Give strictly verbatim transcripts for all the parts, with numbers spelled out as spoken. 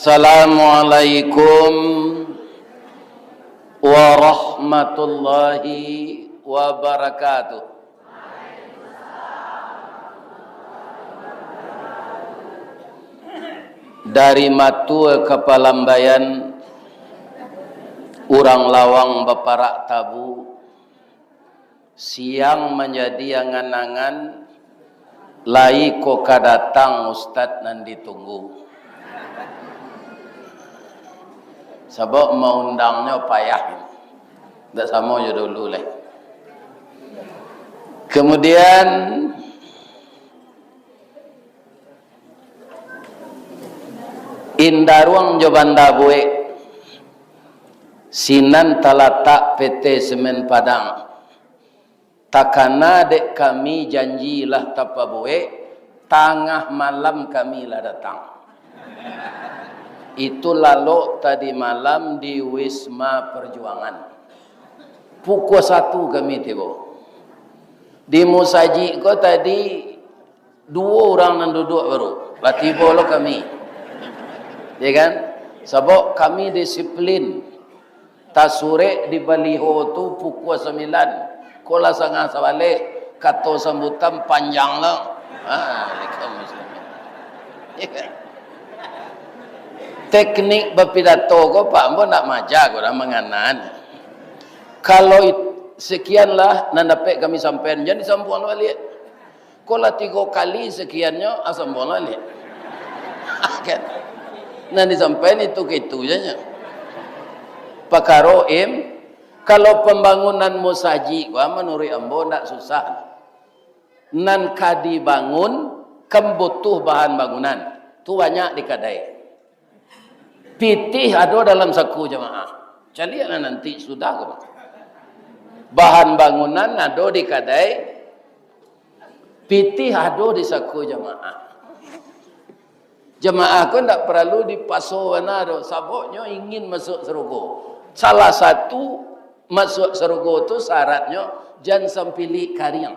Assalamualaikum warahmatullahi wabarakatuh. Dari matua ka palambayan, urang lawang baparak tabu, siang manjadi angan-angan, lai ko ka datang ustad nan ditunggu. Sabab maundangnyo payah, ndak samo jo dulu lai. Kemudian, Indaruang jo Banda Buek, sinan talatak P T Semen Padang. Takana dek kami janji lah tapabuek, tangah malam kami lah datang. Itu lalok tadi malam di Wisma Perjuangan. Pukua satu kami tibo. Di musajik ko tadi duo urang nan duduak baru, lah tibo lo kami. Ya kan? Sabab kami disiplin. Tasurek di baliho tu pukua sambilan. Ko lah sangah sabaleh, kato sambutan panjang lo. Ha, kaum muslimin. Ya kan? Teknik bapidato ko, Pak, ambo ndak maaja ko, dah manganan. Kalau it-, sekianlah nan dapek kami sampaian, jan disambuang baliak. Ko lah tigo kali sekiannyo, ah, sambuang baliak. Kan? Nan disampaian itu ka itu sajo. Pakaro im, kalau pambangunan musajik, wah, manuruik ambo ndak susah. Nan ka dibangun, kan butuh bahan bangunan. Tu banyak di kadai. Pitih ado dalam saku jamaah. Caliaklah nanti sudah ko. Bahan bangunan ado di kadai, pitih ado di saku jamaah. Jamaah ko ndak paralu dipaso bana doh, sababnyo ingin masuak sarugo. Salah satu masuak sarugo tu syaratnyo jan sampilik kariang.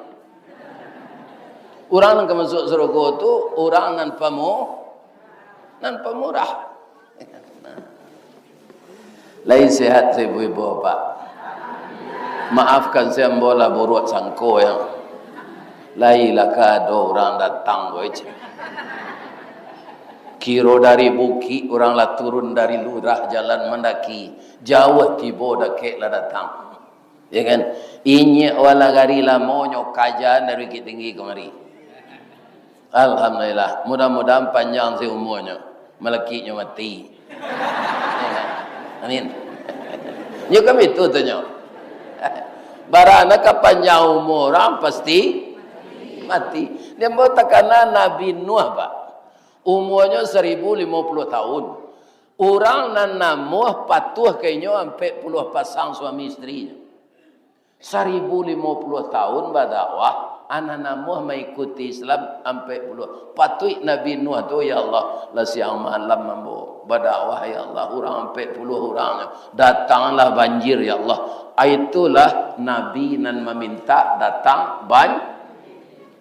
Urang nan ka masuak sarugo tu urang nan pamu-, nan pamurah. Lai sehat, ibu-ibu, Pak? Maafkan se ambo lah buruak sangko, yo. Lai lah ka ado urang datang, boy. Kiro dari bukik urang lah turun dari lurah jalan mandaki, jauah tibo dakek lah datang. Ya kan? Inyek walah gari lamonyo kaja dari Bukittinggi kamari. Alhamdulillah, mudah-mudahan panjang se umuanyo, malakiknyo mati. Ya kan? Amin. Nyo kan itu tu nyo. Bara nan ka panjang umua urang pasti mati. Dek ambo takana Nabi Nuh, Pak. Umuanyo saribu limo puluah tahun. Urang nan namuah patuah ka inyo ampek puluah pasang suami isteri. Saribu limo puluah tahun badakwah, anak namuah maikuti Islam ampek puluah. Patuik Nabi Nuh tu, "Ya Allah, lah siang malam ambo badakwah, ya Allah, urang ampek puluah urang. Datanglah banjir, ya Allah." Itulah Nabi nan maminta datang ban-,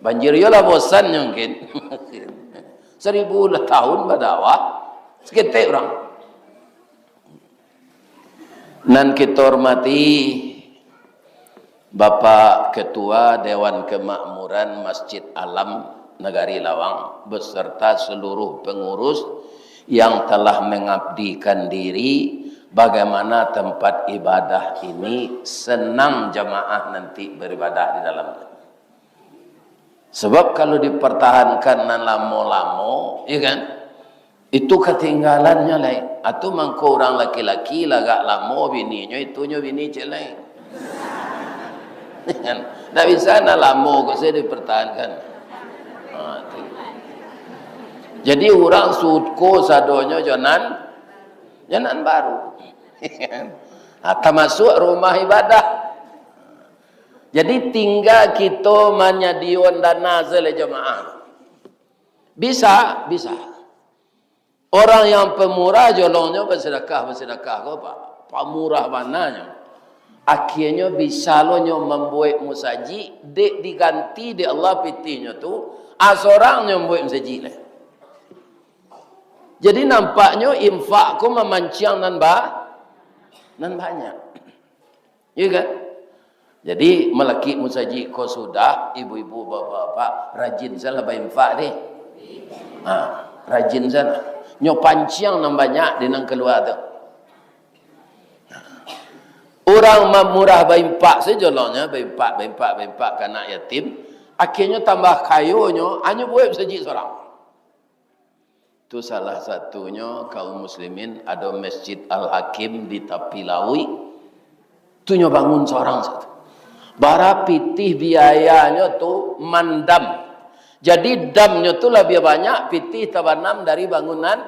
banjir. Iyolah bosannyo mungkin. Saribu lah tahun badakwah, saketek urang. Nan kito hormati Bapak Ketua Dewan Kemakmuran Masjid Alam Nagari Lawang beserta seluruh pengurus yang telah mengabdikan diri, bagaimana tempat ibadah ini, senang jamaah nanti beribadah di dalamnya. Sebab kalau dipertahankan nan lamo-lamo, ya kan, itu katinggalannyo lai. Atu mangko urang laki-laki lah agak lamo bininyo, itunyo bini cek lain. Kan? Ndak bisa nan lamo ko sajo dipertahankan. Ha, tu. Jadi urang suko sadonyo jo nan, jo nan baru. Ha, tamasuak rumah ibadah. Jadi, tingga kito manyadiakan dana sajo, jamaah. Bisa, bisa. Orang yang pemurah jolongnyo basadakah, basadakah ko, Pak. Pamurah bananyo. Akhianyo bisa lo nyo mambuek musajik, dek diganti dek Allah pitihnyo tu, asorang nyo mambuek musajik lai. Jadi, nampaknyo infak ko mamanciang nan ba-, nan banyak. Iya kan? Jadi, malakik musajik ko sudah, ibu-ibu, bapak-bapak, rajin salah bainfak deh. Ha, rajin salah. Nyo panciang nan banyak di nan kalua tu. Urang mamurah bainfak sajo lo nyo, bainfak, bainfak, bainfak ka anak yatim. Akhirnyo tambah kayonyo, hanyo buek musajik sorang. Tu salah satunyo kaum muslimin, ado Masjid Al-Hakim di tapi lauik. Tu nyo bangun sorang satu. Bara pitih biayanyo tu mandam. Jadi damnyo tu labiah banyak pitih tabanam dari bangunan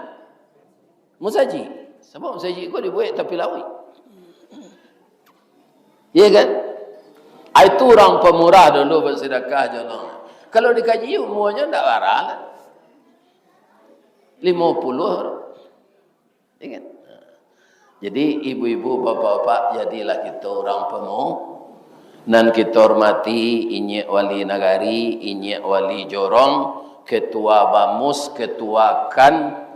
musajik. Sabab musajik ko dibuek tapi lauik. Iya kan? Ah, itu urang pamurah dulu basidakah jo lo. Kalau dikaji umuanyo ndak bara lah. Limo puluah. Iya kan? Jadi, ibu-ibu, bapak-bapak, jadilah kito urang pamu-, nan kito hormati, inyiak wali nagari, inyiak wali jorong, ketua bamus, ketua kan,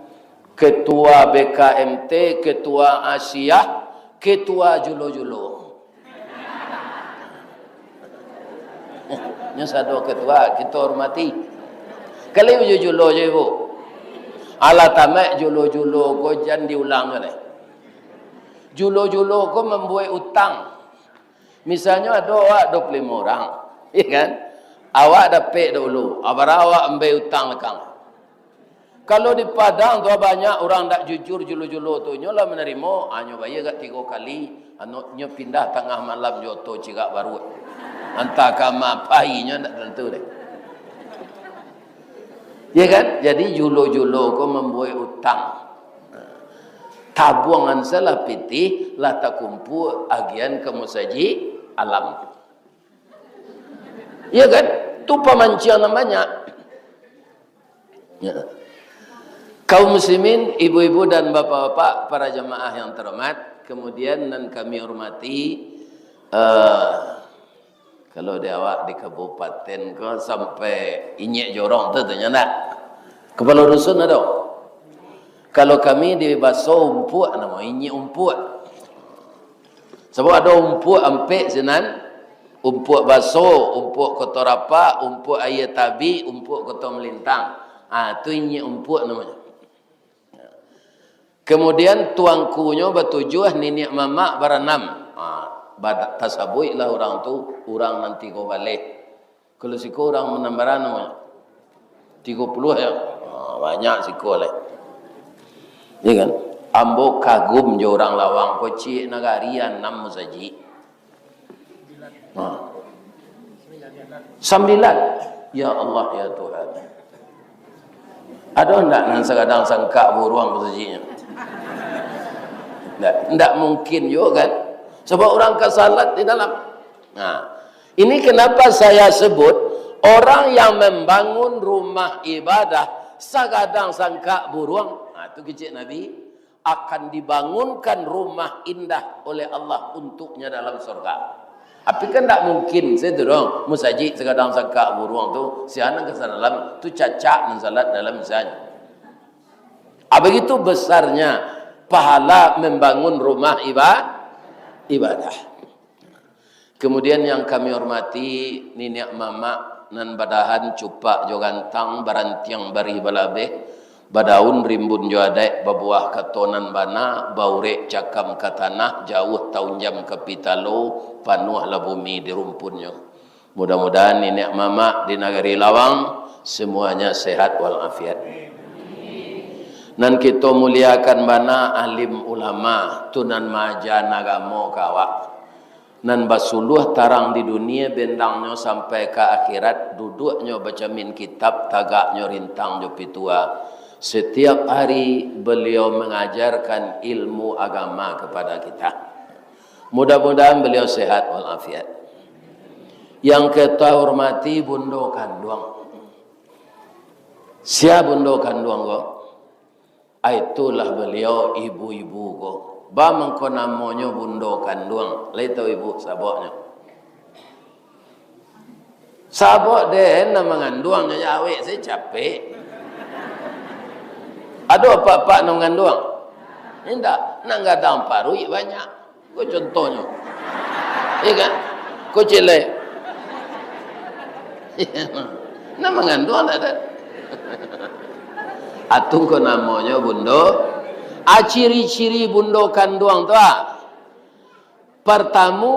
ketua B K M T, ketua Asiah, ketua julo-julo. Nyo sado ketua, kito hormati. Kali julo-julo jo ibu. Alah tamat julo-julo ko jan diulang lai. Julo-julo ko mambuek utang. Misalnyo ado awak dua puluh limo urang, iya kan? Awak dapek dahulu, abara awak ambiak utang lakang. Kalau di Padang tu banyak urang ndak jujur, julo-julo tu, nyo lah manarimo, ah, nyo bayia agak tigo kali, anu, nyo pindah tangah malam jo oto cirak baruak. Antah ka ma pai nyo ndak tantu deh. Ya kan? Jadi julo-julo ko mambuek utang. Tabuangan salah pitih, lah takumpua agian ka musajik alam. Iya kan? Tu pamanciang nan banyak. Ya. Kaum muslimin, ibu-ibu dan bapak-bapak, para jamaah yang terhormat, kemudian nan kami hormati, eh, kalau di awak di kabupaten ko sampai inyiak jorong tu, tu nyo ndak? Kepala dusun ado? Kalau kami di Baso Umpuak namo, inyiak Umpuak. Sabab ado Umpuak ampek sinan, Umpuak Baso, Umpuak Koto Rapak, Umpuak Aia Tabik, Umpuak Koto Malintang. Ah, tu inyiak Umpuak namonyo. Kemudian tuangkunyo batujuah, niniak mamak baranam. Ah, bada-, tasabuiklah urang tu, urang nan tigo baleh. Kalau siko urang manambaran namonyo? Tigo puluah ya? Ah, banyak siko lai. Ya kan? Ambo kagum jo urang Lawang ko, ciek nagari anam musajik. Ha. Sambilan. Ya Allah, ya Tuhan. Ado ndak nan sagadang sangkak buruang musajiknyo? Ndak, ndak mungkin juo kan? Sabab urang ka salat di dalam. Nah, ini kenapa saya sebut, orang yang membangun rumah ibadah sagadang sangkak buruang. Nah, tu kecek Nabi, akan dibangunkan rumah indah oleh Allah untuknya dalam surga. Tapi kan ndak mungkin se tu dong, musajik sagadang sangkak buruang tu, sia nan ka dalam tu cacak nan salat dalam misalnyo. Ah, begitu besarnya pahala membangun rumah iba-, ibadah. Kemudian yang kami hormati niniak mamak nan badahan cupak jo gantang, barantiang barih balabeh, badaun rimbun jo adaik, babuah kato nan bana, baurek cakam ka tanah, jauah taunjam ka pitalo, panuahlah bumi di rumpunnyo. Mudah-mudahan niniak mamak di nagari Lawang semuanya sehat walafiat. Nan kito muliakan bana alim ulama, tu nan maaja agamo ka awak. Nan basuluah tarang di dunia, bendangnyo sampai ka akhirat, duduaknyo bacamin kitab, tagaknyo rintang jo pitua. Setiap hari beliau mengajarkan ilmu agama kepada kita. Mudah-mudahan beliau sehat walafiat. Yang kita hormati Bundo Kanduang. Sia Bundo Kanduang ko? Ah, itulah beliau ibu-ibu ko. Ba mangko namonyo Bundo Kanduang. Lai tahu ibu sababnyo? Sabab den nan manganduang nyo awek se capek. Ado apak-apak nan manganduang? Indak. Nan gadang paruik banyak. Ko contohnyo. Iya kan? Ko ciek lai. Nan manganduang ndak ado. Atu ko namonyo bundo. Ah, ciri-ciri bundo kanduang tu, ah. Partamo,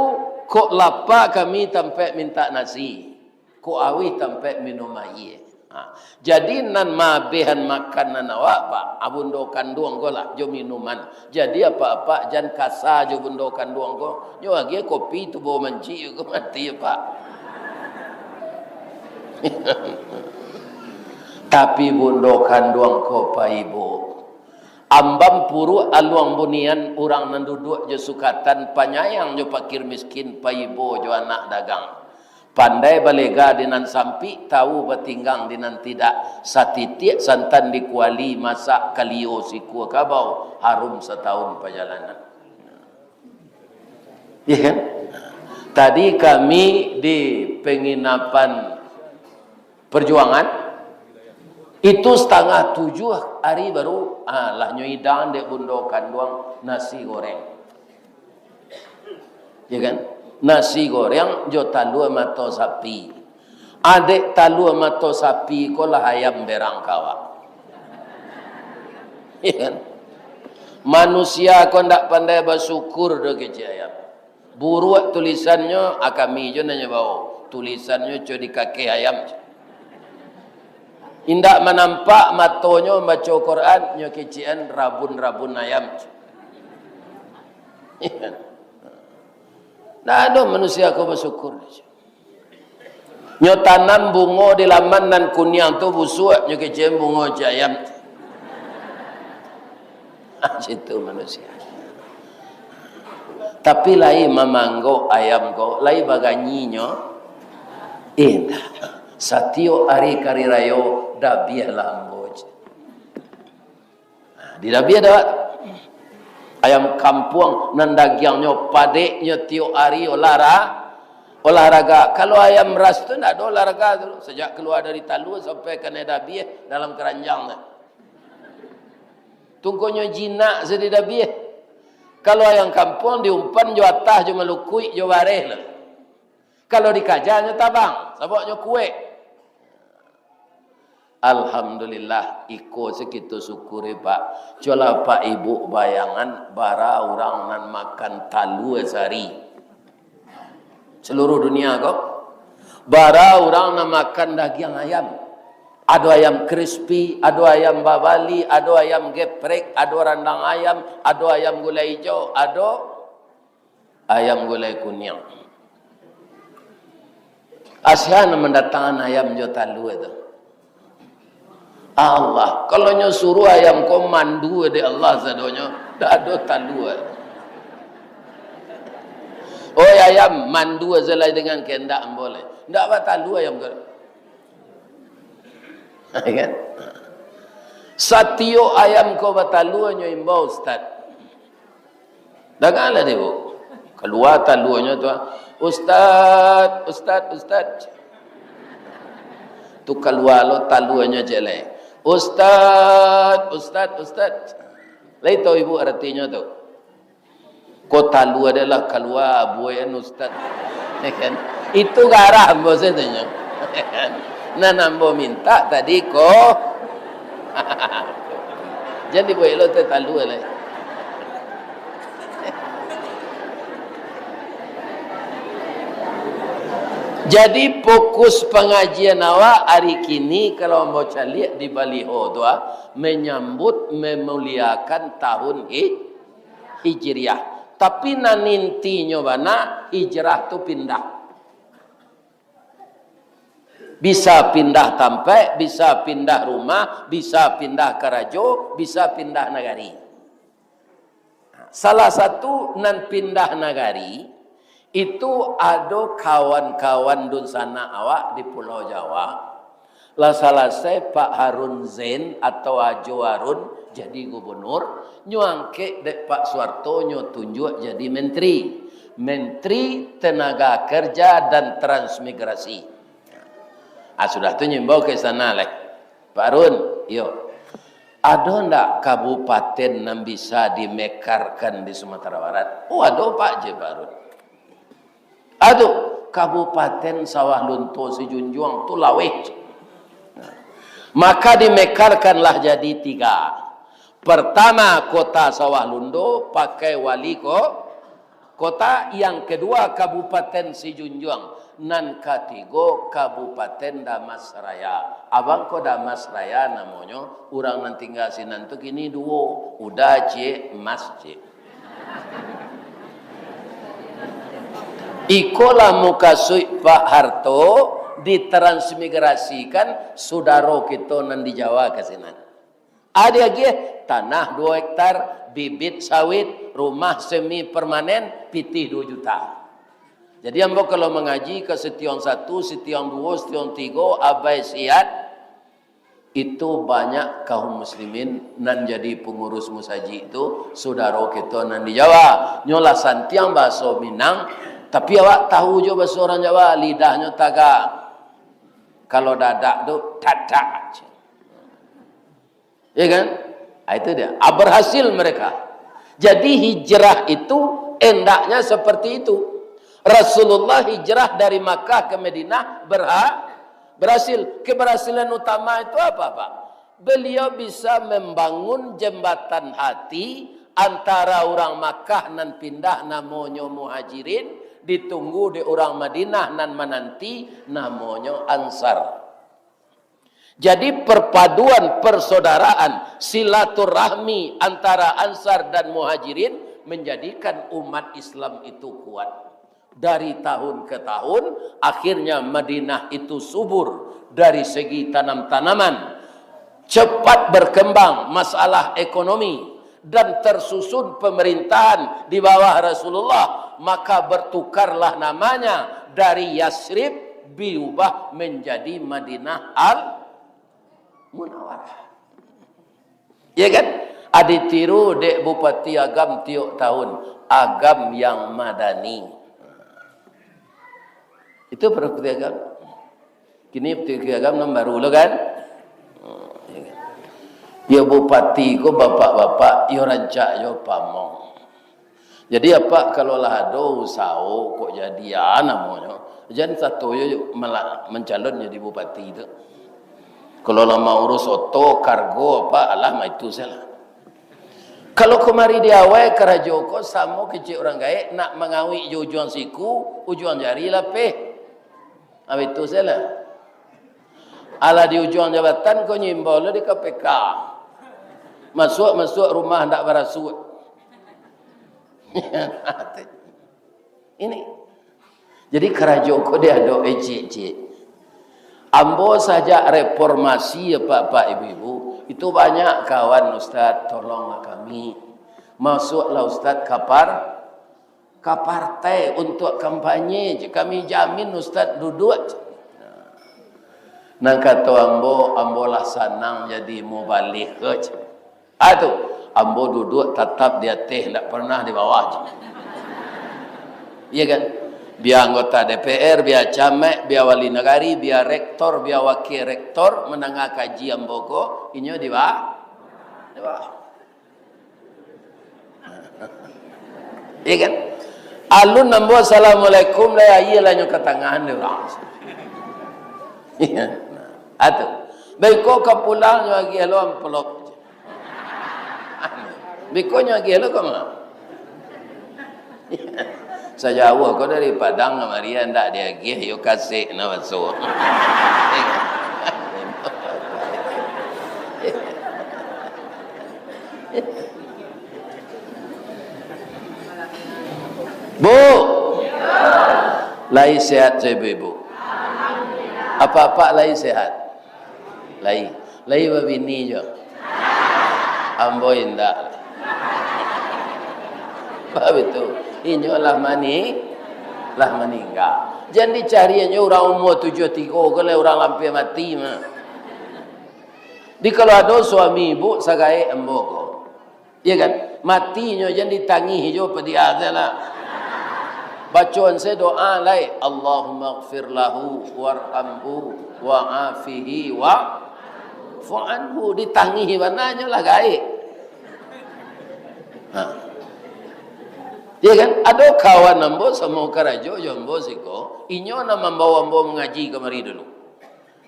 kok lapa kami tampek mintak nasi, kok auih tampek minum aia. Ha. Jadi nan maabehan makanan awak, Pak, ah, bundo kanduang ko lah, jo minuman. Jadi apak-apak jan kasa jo bundo kanduang ko, nyo agiah kopi tubo mancik ko mati, Pak. Tapi bundo kanduang ko, Pak Ibu, Ambam puruak aluang bunian, urang nan duduak jo sukatan, panyayang jo pakir miskin, paibo jo anak dagang. Pandai balega di nan sampik, tawu batinggang di nan tidak. Satitiak santan di kuali, masak kalio sikua kabau, harum satahun pajalanan. Iya kan? Tadi kami di penginapan Perjuangan, itu satangah tujuah ari baru, ah, lah nyo idang dek bundo kanduang nasi goreng. Ya kan? Nasi goreng jo talua mato sapi. Adek talua mato sapi ko lah ayam berang ka awak. Ya kan? Manusia ko ndak pandai basyukur doh kecek ayam. Buruak tulisannyo, a kami jo nan nyo bao. Tulisannyo co di kakeh ayam. Indak manampak matonyo mambaco Quran, nyo kecekan rabun-rabun ayam. Ndak ado manusia ko basyukur. Nyo tanam bungo di laman nan kuniang tu busuak, nyo kecekan bungo cayam. Ah, situ manusia. Tapi lai mamanggok ayam ko, lai baganyinyo. Indak. Satiok ari kari rayo, dabiah lah ambo. Nah, di dabiah dah. Ayam kampuang nan dagiangnyo padeknyo tiok ari olah ra-, olahraga. Kalau ayam ras tu ndak ado olahraga tu. Sajak kalua dari talua sampai kanai dabiah dalam karanjang tu. Tungkonyo jinak sadi dabiah. Kalau ayam kampuang diumpan jo atah, jo malukuik, jo bareh lah. Kalau dikaja nyo tabang, sabab nyo kuek. Alhamdulillah, iko sakitu syukur, Pak. Cubolah Pak Ibu bayangan, bara urang nan makan talua sahari. Seluruh dunia ko. Bara urang nan makan dagiang ayam. Ado ayam crispy, ado ayam babali, ado ayam geprek, ado randang ayam, ado ayam gulai ijo, ado ayam gulai kuniang. Sia nan mandatangan ayam jo talua tu? Allah. Kalau nyo suruah ayam ko mandu dek Allah sadonyo, ndak ado talua. Oi ayam, mandu salah dengan kehendak ambo lai. Ndak batalua ayam ko. Kan? Satiok ayam ko batalua nyo imbau, Ustaz. Dangalah dek, Bu. Kalua taluanyo tu, ah. "Ustaz, ustaz, ustaz." Tu kalua lo taluanyo ciek lai. "Ustaz, ustaz, ustaz." Lai tahu ibu aratinyo tu? Ko talua adalah kalua buai anu ustaz. Ya kan? Itu garah ambo satunyo. Nan ambo minta tadi ko. Jan dibuek lo teh talua lai. Jadi, fokus pangajian awak ari kini, kalau ambo caliak di baliho tu, ah, menyambut, memuliakan tahun hi-, Hijriah. Tapi nan intinyo bana, hijrah tu pindah. Bisa pindah tampek, bisa pindah rumah, bisa pindah karajo, bisa pindah nagari. Salah satu nan pindah nagari, itu ado kawan-kawan dunsanak awak di Pulau Jawa, lah salasai Pak Harun Zain atau Ajo Harun jadi gubernur, nyo angkek dek Pak Suharto, nyo tunjuak jadi menteri, Menteri Tenaga Kerja dan Transmigrasi. Ah, sudah tu nyo imbau ka istana lai. Pak Harun, iyo. Ado ndak kabupaten nan bisa dimekarkan di Sumatera Barat? Oh, ado, Pak, je Barut. Ado, Kabupaten Sawah Lunto Sijunjuang tu laweh. Maka dimekarkanlah jadi tiga. Pertama, Kota Sawah Lunto pakai wali ko-, kota. Yang kedua, Kabupaten Sijunjuang. Nan katigo, Kabupaten Damasraya. Abang ko Damasraya namonyo, urang nan tingga sinan tu kini duo, Uda ciek, Mas ciek. Ikolah mukasuik Pak Harto ditransmigrasikan sudaro kito nan di Jawa ka sinan. Ado agiah tanah duo hektar, bibit sawit, rumah semi permanen, pitih duo juta. Jadi ambo kalau mangaji ka Sitiong satu, Sitiong duo, Sitiong tigo, Abai Siat, itu banyak kaum muslimin nan jadi pangurus musajik tu, sudaro kito nan di Jawa. Nyo lah santiang bahaso Minang, tapi awak tahu jo bahaso urang Jawa, lidahnyo tagak. Kalau dadak tu, dadak. Ya kan? Ah, itu dia. Ah, berhasil mereka. Jadi hijrah itu endaknya seperti itu. Rasulullah hijrah dari Makkah ke Madinah berha-, berhasil. Keberhasilan utama itu apa, Pak? Beliau bisa membangun jembatan hati antara urang Makkah nan pindah namonyo Muhajirin, ditunggu dek urang Madinah nan mananti namonyo Ansar. Jadi, perpaduan persaudaraan, silaturahmi antara Ansar dan Muhajirin menjadikan umat Islam itu kuat. Dari tahun ke tahun, akhirnya Madinah itu subur dari segi tanam-tanaman, cepat berkembang masalah ekonomi, dan tersusun pemerintahan di bawah Rasulullah, maka bertukarlah namanya dari Yasrib, diubah menjadi Madinah Al-Munawarah. Ya kan? Ah, ditiru dek Bupati Agam tiok tahun, Agam yang Madani. Itu Bupati Agam. Kini Bupati Agam nan baru lo kan? Hmm, ya kan? Yo bupati ko bapak-bapak, yo rancak yo pamong. Jadi apak kalau lah ado usaho kok jadi, ah, namonyo, jan sato yo mala-, mancalon jadi bupati tu. Kalau lah mauruih oto, kargo, apak, alah, maitu sajolah. Kalau kamari di awai karajo ko samo kecek urang gaek, nak mangawik jo ujuang siku, ujuang jari lapeh. Abih tu sajolah. Alah di ujuang jabatan ko nyo imbau lo di K P K. Masuak-masuak rumah ndak barasuak. Ini. Jadi karajo ko diadok ecek-ecek. Ambo sajak reformasi, apak-apak, ibu-ibu, itu banyak kawan, "Ustaz, tolonglah kami. Masuaklah Ustaz ka par-, ka partai untuak kampanye, kami jamin Ustaz duduak." Nan kato ambo, "Ambo lah sanang jadi mubalig," cek. Ah, tu, ambo duduak tatap di ateh, ndak pernah di bawah. Iya kan? Bia anggota D P R, bia camat, bia wali nagari, bia rektor, bia wakil rektor, mandanga kaji ambo ko, inyo di ba-, di bawah. Iya kan? Alun ambo assalamualaikum, lah aia lah nyo ka tangan dek urang. Iya. Nah, atu. Beko ka pulang nyo agiah lo amplop. Beko nyo agiah lo ka ma? Sajauah ko dari Padang kamari, ndak diagiah, yo kasek na baso. Bu, lai sehat sa ibu-ibu? Apak-apak lai sehat? Lai. Lai babini jo? Ambo indak. Baitu. Inyo lah mani-, lah maningga. Jan dicari inyo urang umua tujuah tigo ko lai urang lampia mati mah. Di kalau ado suami ibu sagaek ambo ko, iya kan? Mati nyo jan ditangih jo padiah se lah. Bacoan se doa lai, "Allahummaghfir lahu warhamhu wa'afihi wa." Fa'anhu, ditangihi bananyo lah gaek. Ha. Ya kan? Ado kawan ambo samo karajo jo ambo siko, inyo nan mambawo ambo mangaji kamari dulu.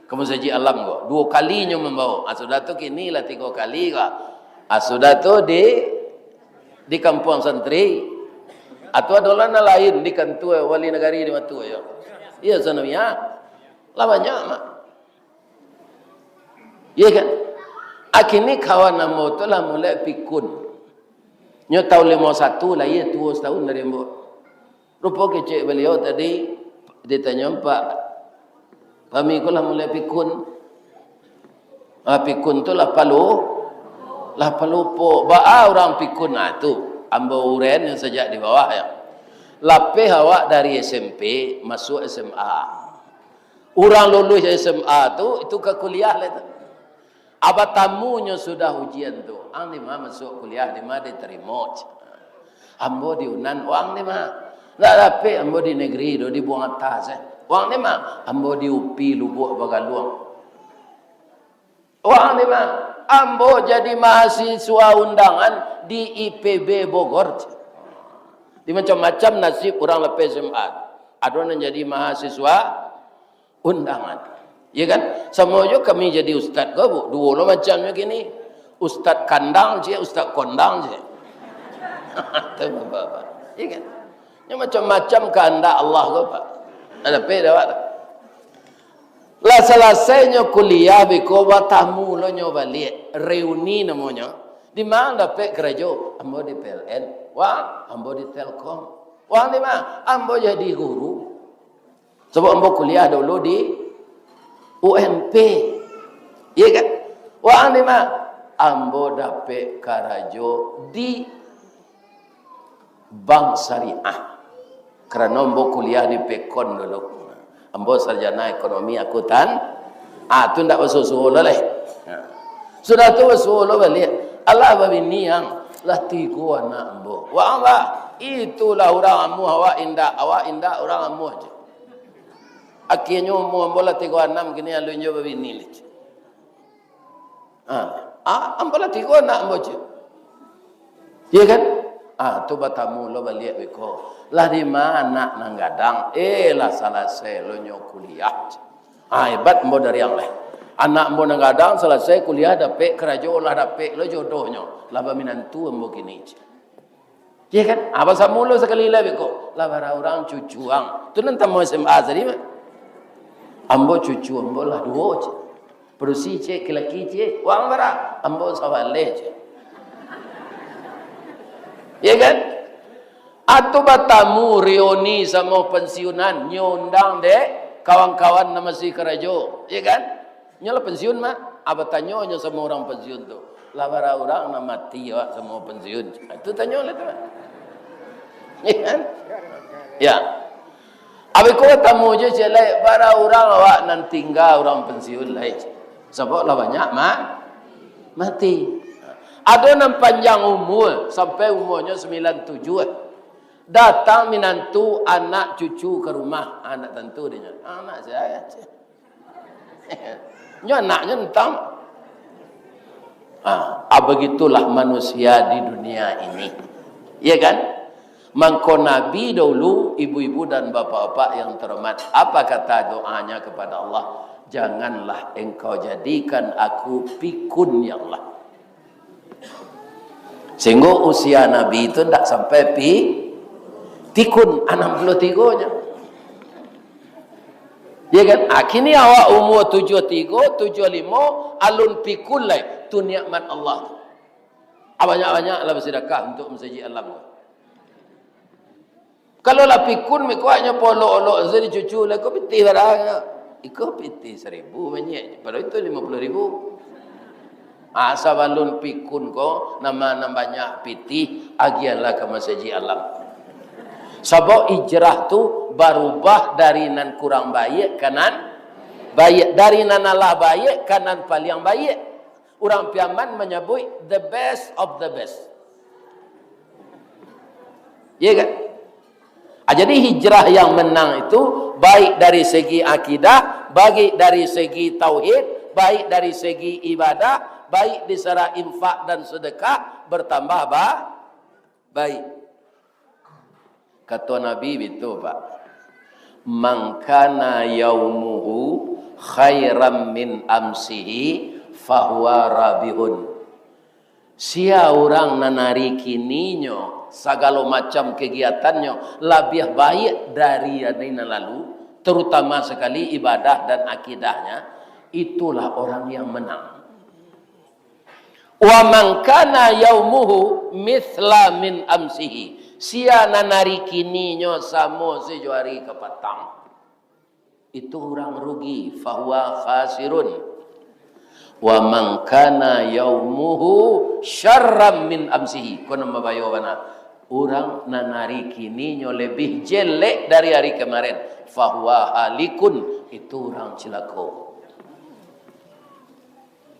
Ka Masajik Alam ko, duo kali inyo mambawo. Ah, sudah tu kini lah tigo kali ko. Ah, sudah tu di, di kampuang santri. Atau ado lah nan lain di kantua wali nagari di Matua yo. Iyo, sanawiyah. Lah banyak, Mak. Iya kan? Akini kawan ambo tu lah mulai pikun. Nyo taun limo satu lah, iyo tuo satahun dari ambo. Rupo kecek baliau tadi, ditanyo, "Pak, kami ko lah mulai pikun." Ah, pikun tu lah palu, lah palupo. Baa urang pikun, ah, tu. Ambo uren yang sajak di bawah ya. Lapeh awak dari S M P, masuk S M A. Urang luluih S M A tu, itu ka kuliah lah tu. Abah tamunyo sudah ujian tu, "Ang di ma masuak kuliah, di ma ditarimo?" Ambo di Unan. "Wang di ma?" "Ndak dapek ambo di negeri do, dibuang atas eh." "Wang di ma?" "Ambo di UPI Lubuak Bagaluang." "Wang di ma?" "Ambo jadi mahasiswa undangan di I P B Bogor." Di macam-macam nasib urang lapeh S M A. Ado nan jadi mahasiswa undangan. Ya kan? Samo jo kami jadi ustad ko, Bu. Duo lo macamnyo kini. Ustad kandang ciek, ustad kondang ciek. Tu bapak-bapak. Ya kan? Nyo macam-macam kahandak Allah ko, Pak. Ada pe dawak tu. Lah salasainyo kuliah beko, batamu lo nyo baliak. Reuni namonyo. "Di ma dapek karajo?" "Ambo di P L N." "Wang?" "Ambo di Telkom." "Wang di ma?" "Ambo jadi guru." Sabab ambo kuliah dulu di U M P. Iya kan? "Wang di ma?" "Ambo dapek karajo di bank syariah. Karano ambo kuliah di Pekon dulu. Ambo sarjana ekonomi akuntan." Ah, tu ndak basuo-suo lo lai. Ha. Sudah tu basuo lo baliak. "Alah babini ang?" "Lah tigo anak ambo." "Wang, bah, itulah urang amuah awak indak, awak indak urang amuah je." Akhirnyo umua ambo lah tigo anam, kini alun juo babini lai. Ah, ah, ambo lah tigo anak ambo je. Iya kan? Ah, tu batamu lo baliak beko. "Lah di ma anak nan gadang?" "Eh, lah salasai lo nyo kuliah je." Ah, hebat ambo dari ang lai. Anak ambo nan gadang salasai kuliah, dapek karajo, lah dapek lo jodohnyo. Lah baminantu ambo kini je. Iya kan? Ah, basamulo sakali lai beko. "Lah bara urang cucu ang?" Tu nan tamat S M A tadi, Mak. "Ambo cucu ambo lah duo," cek. "Padusi cek, laki-laki cek." "Wang bara?" "Ambo sabaleh," cek. Iya kan? Atu batamu reuni samo pensiunan, nyo undang dek kawan-kawan nan masih karajo. Iya kan? Nyo lah pensiun, Mak. Ah, batanyo nyo samo urang pensiun tu, "Lah bara urang nan mati awak samo pensiun?" Ah, tu tanyo lah tu, Mak. Ya kan? Ya. Abih ko tamu je cek lai, "Bara urang awak nan tingga urang pensiun lai?" Sabab lah banyak ma-, mati. Ado nan panjang umua, sampai umuanyo sambilan tujuah. Datang minantu, anak, cucu ka rumah. Ah, ndak tantu dinyo. Anak sia, cek. Nyo anaknyo entah. Ah, ah, begitulah manusia di dunia ini. Iya kan? Mangko Nabi dahulu, ibu-ibu dan bapak-bapak yang terhormat, apa kata doanya kepada Allah? "Janganlah engkau jadikan aku pikun, ya Allah." Sehingga usia Nabi tu ndak sampai pi-, pikun, anam puluah tigo je. Ya kan? Ah, kini awak umur tujuah tigo, tujuah limo, alun pikun lai. Tu nikmat Allah tu. Ah, banyak-banyak lah basidakah untuk Masajik Alam tu. Kalau lah pikun, mikuaknyo polok-olok, jadi cucu lah, "Ko pitih bara?" "Iko pitih saribu banyaknyo, padahal itu limo puluah ribu." Ah, sabalun pikun ko, nama nan banyak pitih, agiahlah ka Masajik Alam. Sabab hijrah tu barubah dari nan kurang baiak ka nan baiak, dari nan alah baiak ka nan paliang baiak. Urang Piaman manyabuik the best of the best. Iya kan? Ah, jadi hijrah yang menang itu baik dari segi akidah, baik dari segi tauhid, Baik dari segi ibadah, baik di sara infak dan sedekah, bertambah ba-, baik. Kato Nabi bitu, Pak. "Man kana yaumuhu khairan min amsihi, fahuwa rabihun." Sia urang nan ari kininyo, sagalo macam kagiatannyo labiah baiak dari ari nan lalu, tarutama sakali ibadah dan akidahnya, itulah orang yang menang. "Wa man kana yaumuhu mitsla min amsihi." Sia nan ari kininyo samo sajo ari kapatang, itu urang rugi, fahuwa khasirun. "Wa man kana yaumuhu syarran min amsihi." Ko nan babayo bana. Urang nan ari kininyo labiah jelek dari ari kamaren, fahuwa halikun, itu urang cilako.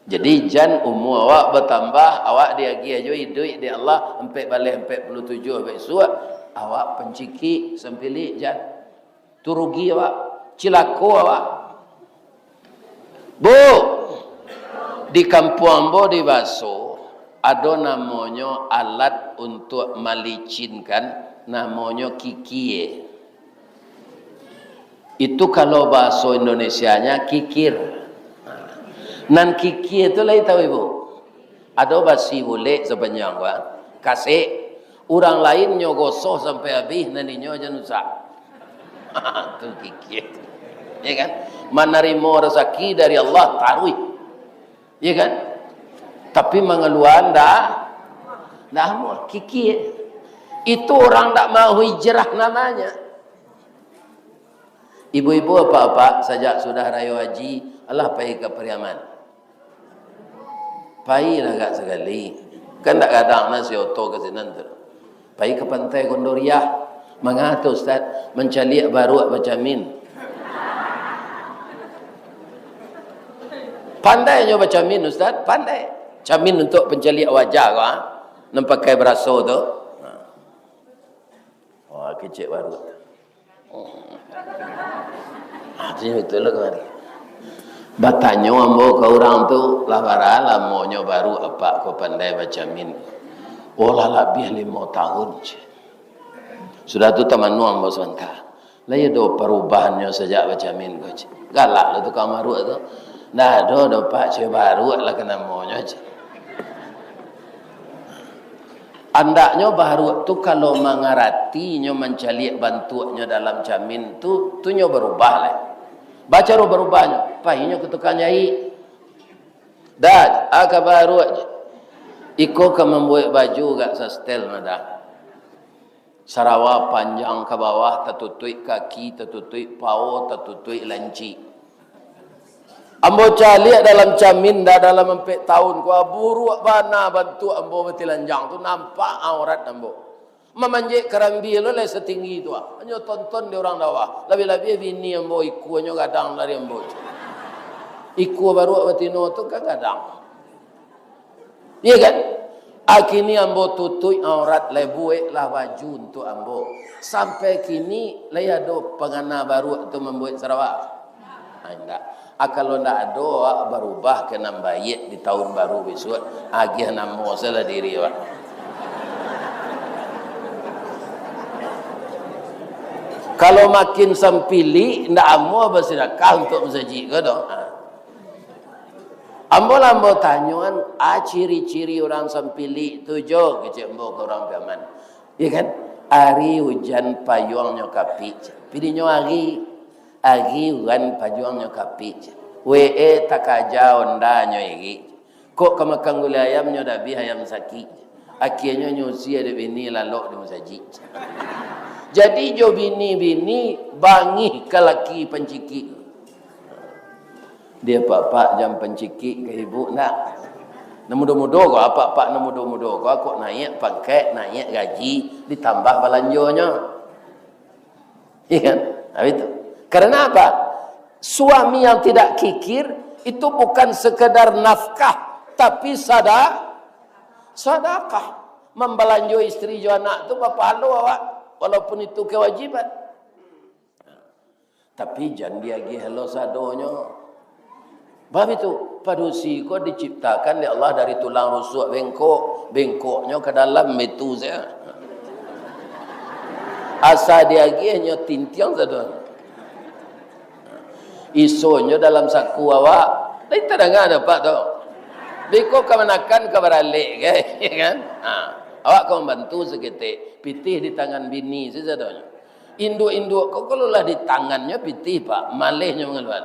Jadi, jan umua awak batambah, awak diagiah jo iduik dek Allah, ampek baleh ampek puluah tujuah bisuak, awak pancikik sampilik, jan. Tu rugi awak, cilako awak. Bu, di kampuang ambo di Baso, ado namonyo alat untuak malicinkan, namonyo kikie. Itu kalau bahaso Indonesianya kikir. Nan kikie tu lai tahu ibu? Ado basi bulek sapanjang ko, kasek. Urang lain nyo gosoh sampai abih, nan inyo jan rusak. Tu kikie tu. Ya kan? Manarimo rasaki dari Allah taruih. Ya kan? Tapi mangaluan dah, dah amuah. Kikie. Itu orang ndak mau hijrah namanya. Ibu-ibu, apak-apak, sajak sudah rayo haji, alah pai ka Pariaman. Pailah agak sakali. Kan ndak gadang nah si oto ka sinan tu. Pai ka Pantai Gondoriah. Manga tu, Ustaz? Mancaliak baruak bacamin. Pandai nyo bacamin, Ustaz? Pandai. Camin untuak pancaliak wajah ko, ha? Nan pakai baraso tu. Ha. Wah, kecek baruak. Oh. Ah, tu betul lah kamari. Batanyo ambo ka urang tu, lah bara lamonyo baruak apak ko pandai bacamin? Oh, lah labiah limo tahun, ceh. Sudah tu tamanuang ambo sabanta. Lai ado parubahannyo sajak bacamin ko, ceh. Galak lah tukang baruak tu. Ndak ado doh, Pak, ceh, baruak lah ka namonyo, ceh. Andaknyo baruak tu, kalau mangaratinyo mancaliak bantuaknyo dalam camin tu, tu nyo barubah lai. Bacaro barubahnyo, painyo ka tukang jaik. Dah, aka baruak je. Iko ka mambuek baju agak sastel, nah, dah. Sarawa panjang ka bawah, tatutuik kaki, tatutuik pao, tatutuik lancik. Ambo caliak dalam camin, dah dalam ampek tahun ko, buruak bana bantuak ambo batilanjang tu, nampak aurat ambo. Mamanjek karambia lo lai satinggi tu, ah. Hanyo tonton di urang dawa. Labiah-labiah bini ambo, ikuanyo gadang dari ambo. Ikua baruak batino tu kan gadang. Iya kan? Ah, kini ambo tutuik aurat, lai bueklah baju untuak ambo. Sampai kini lai ado pangana baruak tu mambuek sarawa? Ah, indak. Ah, kalau ndak ado, awak barubah ka nan baiak di tahun baru bisuak, agiah namo salah diri awak. Kalau makin sampilik, ndak amuah basadakah untuak masajik ko doh. Ah. Ambo lah ambo tanyoan, a ciri-ciri urang sampilik tu jo, kecek ambo ka urang Piaman. Iya kan? Ari ujan payuangnyo kapik, pidinyo ari, ari uran payuangnyo kapik, W E takaja ondanyo irik, kok ka makan gulai ayam nyo dabih ayam sakik, akienyo nyusi dek bini lalok di masajik. Jadi jo bini-bini bangih ka laki pancikik. Dia apak-apak jan pancikik ka ibu, ndak. Nan mudo-mudo ko, apak-apak nan mudo-mudo ko, kok naiak pangkek, naiak gaji, ditambah balanjonyo. Iya kan? Nah, itu. Karena apa? Suami yang tidak kikir itu bukan sekedar nafkah, tapi sada-, sadakah. Mambalanjo istri jo anak tu bapahalo awak, walaupun itu kewajiban. Tapi jan diagiah lo sadonyo. Bab itu, Padusi ko diciptakan dek Allah dari tulang rusuk bengkok, bengkoknyo ka dalam baitu sajo. Asa diagiahnyo tintiang sajo. Isonyo dalam saku awak, lai tadanga dek Apak tu. Beko kamanakan ka baralek, kan? Ya kan? Ha. Awak ka mambantu saketek, pitih di tangan bini sajo sadonyo. Induak-induak ko kalau lah di tangannyo pitih, Pak, malehnyo mangaluan.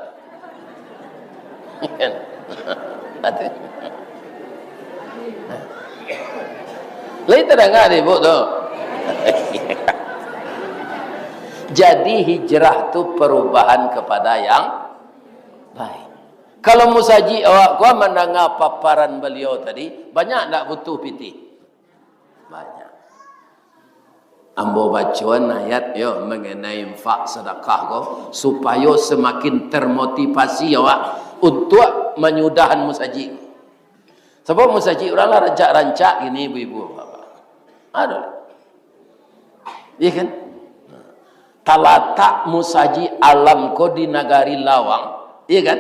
Kan? Ati-, lai tadanga dek Ibu tu. Jadi hijrah tu perubahan kepada yang baik. Kalau musajik awak ko mandanga paparan baliau tadi, banyak ndak butuh pitih? Banyak. Ambo bacoan ayat yo mengenai infak sedekah ko, supayo semakin termotivasi awak untuak manyudahan musajik. Sabab musajik urang lah rancak-rancak kini, ibu-ibu, bapak-bapak. Aduh. Iya kan? Talatak musajik alam ko di nagari lawang, iya kan?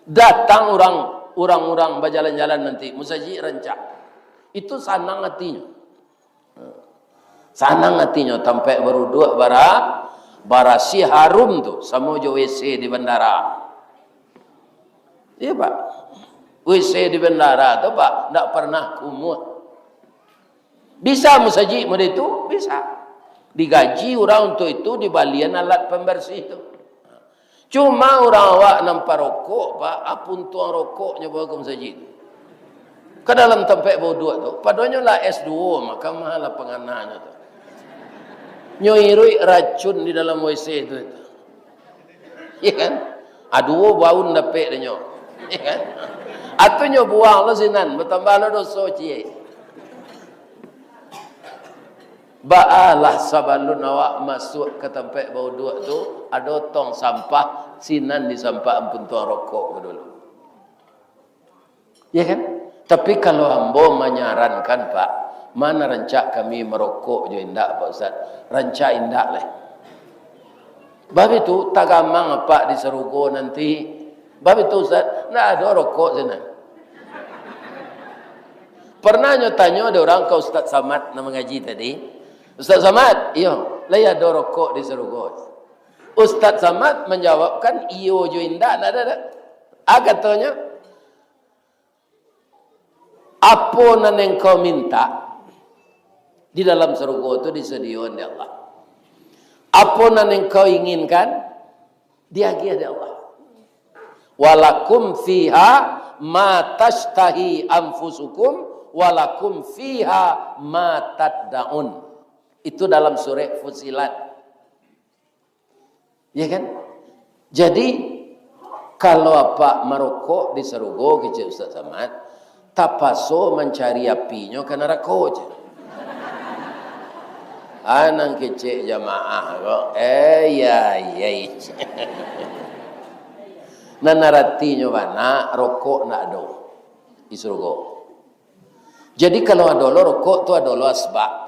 Datang urang, urang-urang bajalan-jalan nanti, musajik rancak. Itu sanang atinyo. Sanang atinyo, tampek baruduak bara-, barasiah, harum tu, samo jo W C di bandara. Iya, Pak. W C di bandara tu, Pak, ndak pernah kumuh. Bisa musajik model itu? Bisa. Digaji urang untuk itu, dibalian alat pambarsih tu. Cuma urang awak nan parokok, Pak, a puntuang rokoknyo bawa ka musajik tu. Ka dalam tampek bauduak tu, padonyo lah S dua, maka maha lah pangananyo tu. Nyo iruik racun di dalam W C tu, itu. Iya kan? A duo baun dapek dek nyo. Iya kan? Atu nyo buang lo sinan, batambah lo doso ciek. Baalah sabalun awak masuak ka tampek bauduak tu, ado tong sampah, sinan disampah a puntuang rokok ko dulu. Ya kan? Tapi kalau ambo manyarankan, Pak, mana rancak kami marokok jo indak, Pak Ustaz? Rancak indak lai. Bab itu, tagamang Apak di sarugo nanti. Bab itu, Ustaz, ndak ado rokok sinan. Pernah nyo tanyo dek urang ka Ustaz Samad nan mangaji tadi, "Ustaz Samad, iyo, lai ado rokok di sarugo?" Ustaz Samad manjawabkan, "Iyo jo indak, ndak ado doh." A katonyo, "Apo nan engkau mintak, di dalam sarugo tu disadiyoan dek Allah. Apo nan engkau inginkan, diagiah dek Allah. Walakum fiha ma tashtahi anfusukum, walakum fiha ma taddaun." Itu dalam surek Fusilat. Ya kan? Jadi, kalau Apak marokok di sarugo, kecek Ustaz Samad, tapaso mancari apinyo ka narako, cek. Ah, nan kecek jamaah ko, eh, ya, ya. Nan aratinyo bana, rokok ndak ado di sarugo. Jadi, kalau ado lo rokok tu, ado lo asbak.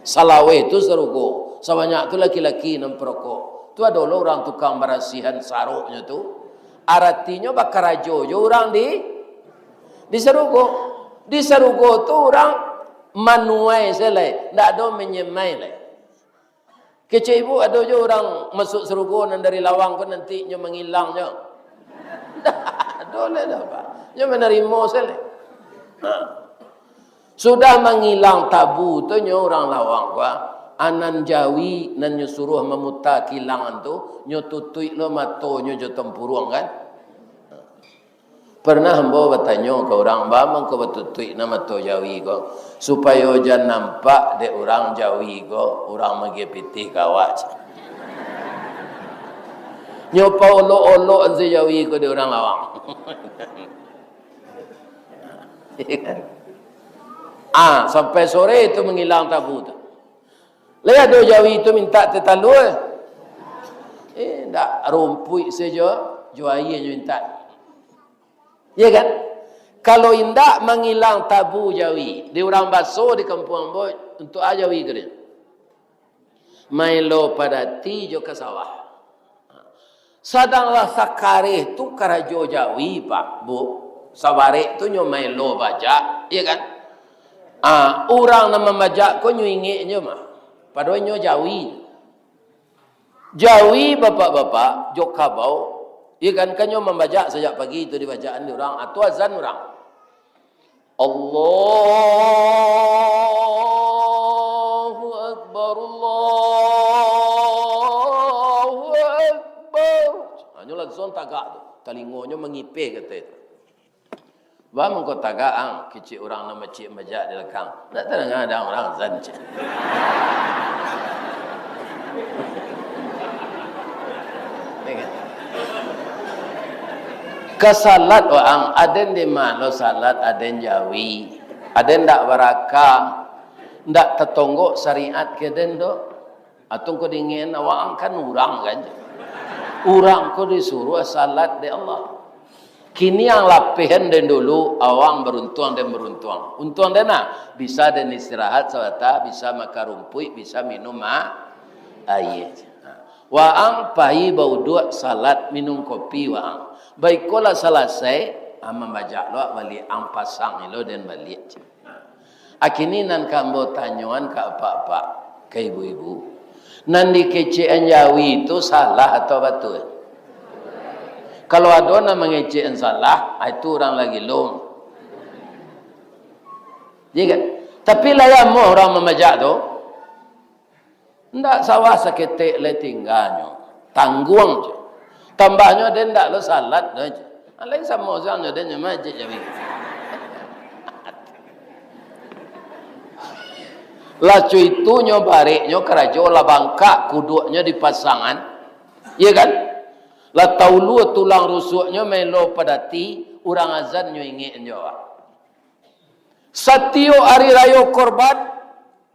Salaweh tu sarugo. Sabanyak tu laki-laki nan parokok. Tu ado lo urang tukang barasihan saroknyo tu. Aratinyo bakarajo jo urang di, di sarugo. Di sarugo tu urang manuai se lai, ndak ado menyemai lai. Kecek ibu, ado jo urang masuak sarugo nan dari lawang ko nanti nyo mangilang nyo? Ndak ado lai doh, Pak. Nyo manarimo se lai. Ha. Sudah mangilang tabu tu nyo urang lawang ko, a nan jawi nan nyo suruah mamuta kilangan tu, nyo tutuik lo matonyo jo tampuruang, kan? Pernah ambo batanyo ka urang, "Baa mangko batutuik na mato jawi ko, supayo jan nampak dek urang jawi ko, urang maagiah pitih ka awak?" Nyo paolok-olok se jawi ko dek urang lawang. Ah, sampai sore tu mangilang tabu tu. Lai ado jawi tu mintak teh talua? Eh, ndak, rumpuik sajo, jo aia nyo mintak. Ya kan? Kalau indak mangilang tabu jawi, di urang baso di kampuang ambo, untuak a jawi ko nyo? Maelo padati jo ka sawah. Sadanglah sakareh tu karajo jawi, Pak, Bu. Sabarek tu nyo maelo bajak, iyo kan? Ah, urang nan mambajak ko nyo ingek nyo mah. Padahal nyo jawi. Jawi bapak-bapak, jo kabau, iyo kan, kan nyo mambajak sajak pagi tu dibajakan di urang, ah, tu azan urang. Allahu Akbar, Allahu Akbar. Hanyo langsuang tagak tu, talingonyo mangipeh kato itu. Ba mangko tagak ang, kecek urang nan macik majak di lakang. Ndak tadanga ado urang azan, cek. Ka salat waang, aden di ma lo salat, aden jawi, aden ndak baraka, ndak tatonggok syariat ka den do. Atau ko dingin, waang kan urang kan. Urang ko disuruah salat dek Allah. Kini ang lapehan den dulu, awang baruntuang den baruntuang. Untuang den nah, bisa den istirahat sabanta, bisa makan rumpuik, bisa minum ma-, aia. Waang pai bauduak, salat, minum kopi waang. Baikolah salasai, ah, mambajak lo baliak, ang pasang ilo den baliak. Akini nan ka ambo tanyoan ka apak-apak, ka ibu-ibu. Nan dikecekan jawi tu salah atau batua? Kalau ado nan mangecekan salah, ah, itu urang lah gilo. Iyo kan? Tapi lah amuah urang mambajak tu. Ndak sawah saketek lai tingganyo. Tangguang je. Tambahnyo den ndak lo salat doh je. Alai samo sanyo den nyo majik jawi. Lah co itu nyo bareknyo karajo lah bangkak kuduaknyo dipasangan. Iyo kan? Lah taulua tulang rusuknyo maelo padati, urang azan nyo ingek nyo awak. Satiok ari rayo korban,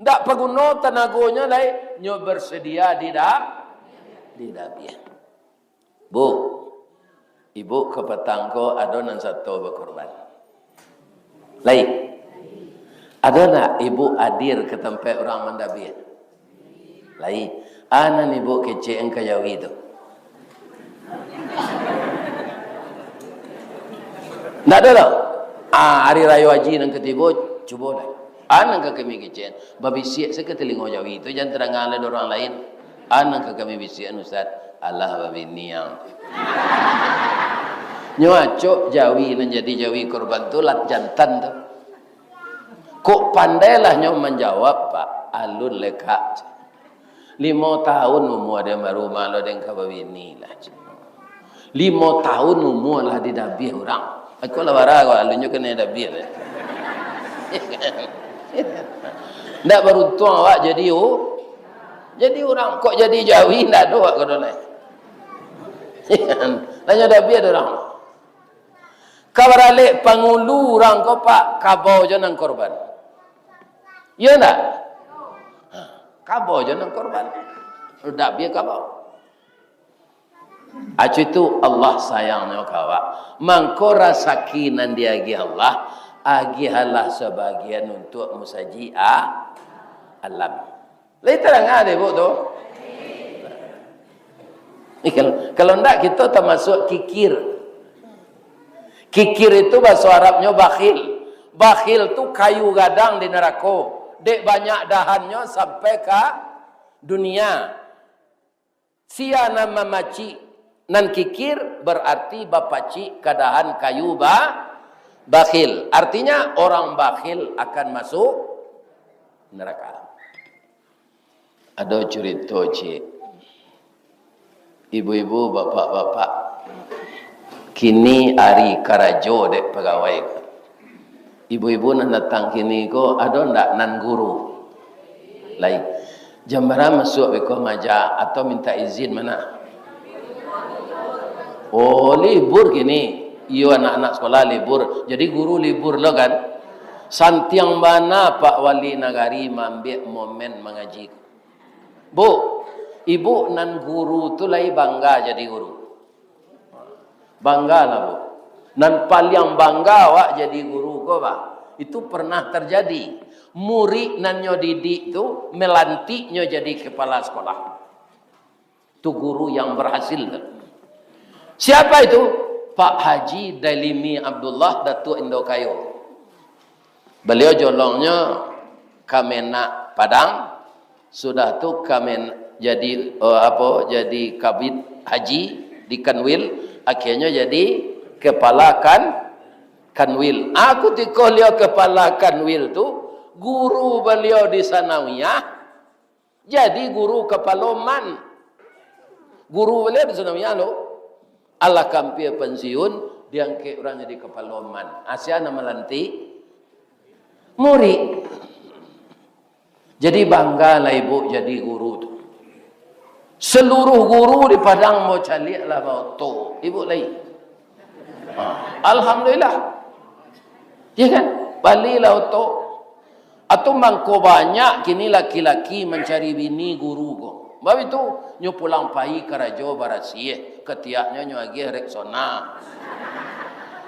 ndak paguno tanagonyo lai, nyo bersedia di da-, di dabiah. Bu, ibu kapatang ko ado nan sato bakorban? Lai. Ado ndak ibu hadir ka tampek urang mandabiah? Lai. A nan ibu kecek ka jawi tu? Ndak ado doh. Ah, ari rayo haji nan ka tibo, cubo dah. A nan ka kami kecek, babisiak se ka talingo jawi tu, jan tadanga lai dek urang lain. A nan ka kami bisiakan, Ustaz, alah babini ang. Nyo acok jawi nan jadi jawi korban tu, lah jantan tu. Kok pandailah nyo manjawab, Pak, alun lekak. Limo taun umua den baru, ma lo den ka babini lah. Limo taun umua lah didabiah urang. Aku lah bara ko, alunnyo kanai dabiah lah. Ndak baruntuang awak jadi u-, jadi urang. Kok jadi jawi, ndak ado awak ko dolai. Lah nyo dabiah dek urang. Ka baralek pangulu urang ko, Pak, kabau jo nan korban. Iyo ndak? Ha, kabau jo nan korban. Dabiah kabau. Acu itu Allah sayangnyo ka awak. Mangko rasaki nan diagiah Allah, agiahlah sabagian untuak musajik a-, alam. Lai tadanga dek ibu tu? Ih, kalau, kalau ndak, kito tamasuak kikir. Kikir itu bahaso Arabnyo bakhil. Bakhil tu kayu gadang di narako. Dek banyak dahannyo sampai ka dunia. Sia nan mamacik nan kikir, bararti bapacik ka dahan kayu ba-, bakhil. Artinya, orang bakhil akan masuk neraka. Ado curito, Cik. Ibu-ibu, bapak-bapak, kini ari karajo dek pagawai. Ibu-ibu nan datang kini ko, ado ndak nan guru? Lai. Jam bara masuak beko maja atau minta izin ma? Oh, libur kini. Iyo, anak-anak sekolah libur. Jadi guru libur lo kan? Santiang bana Pak Wali Nagari maambiak momen mangaji. Bu, ibu nan guru tu lai bangga jadi guru. Banggalah, Bu. Nan paliang bangga awak jadi guru ko, bah. Itu pernah terjadi. Murid nan nyo didik tu, melantiknyo jadi kepala sekolah. Tu guru yang berhasil. Siapa itu? Pak Haji Dailimi Abdullah, Datuak Indo Kayo. Baliau jolongnyo Kamenag Padang, sudah tu Kamen-, jadi, eh, apo, jadi Kabid Haji di Kanwil, akhirnyo jadi Kepala Kan-, Kanwil. Ah, kutiko baliau Kepala Kanwil tu, guru baliau di Sanawiyah, jadi guru kapalo man. Guru baliau di Sanawiyah lo, alah ka ampia pansiun, diangkek urang jadi kapalo man. Asia nan malantik murid. Jadi banggalah ibu jadi guru tu. Seluruh guru di Padang mau caliak lah baoto. Ibu lai. Ha, alhamdulillah. Ya kan? Balilah oto. Atau mangko banyak kini laki-laki mancari bini guru ko. Bab itu, nyo pulang pai karajo barasiah, katiaknyo nyo agiah Rexona.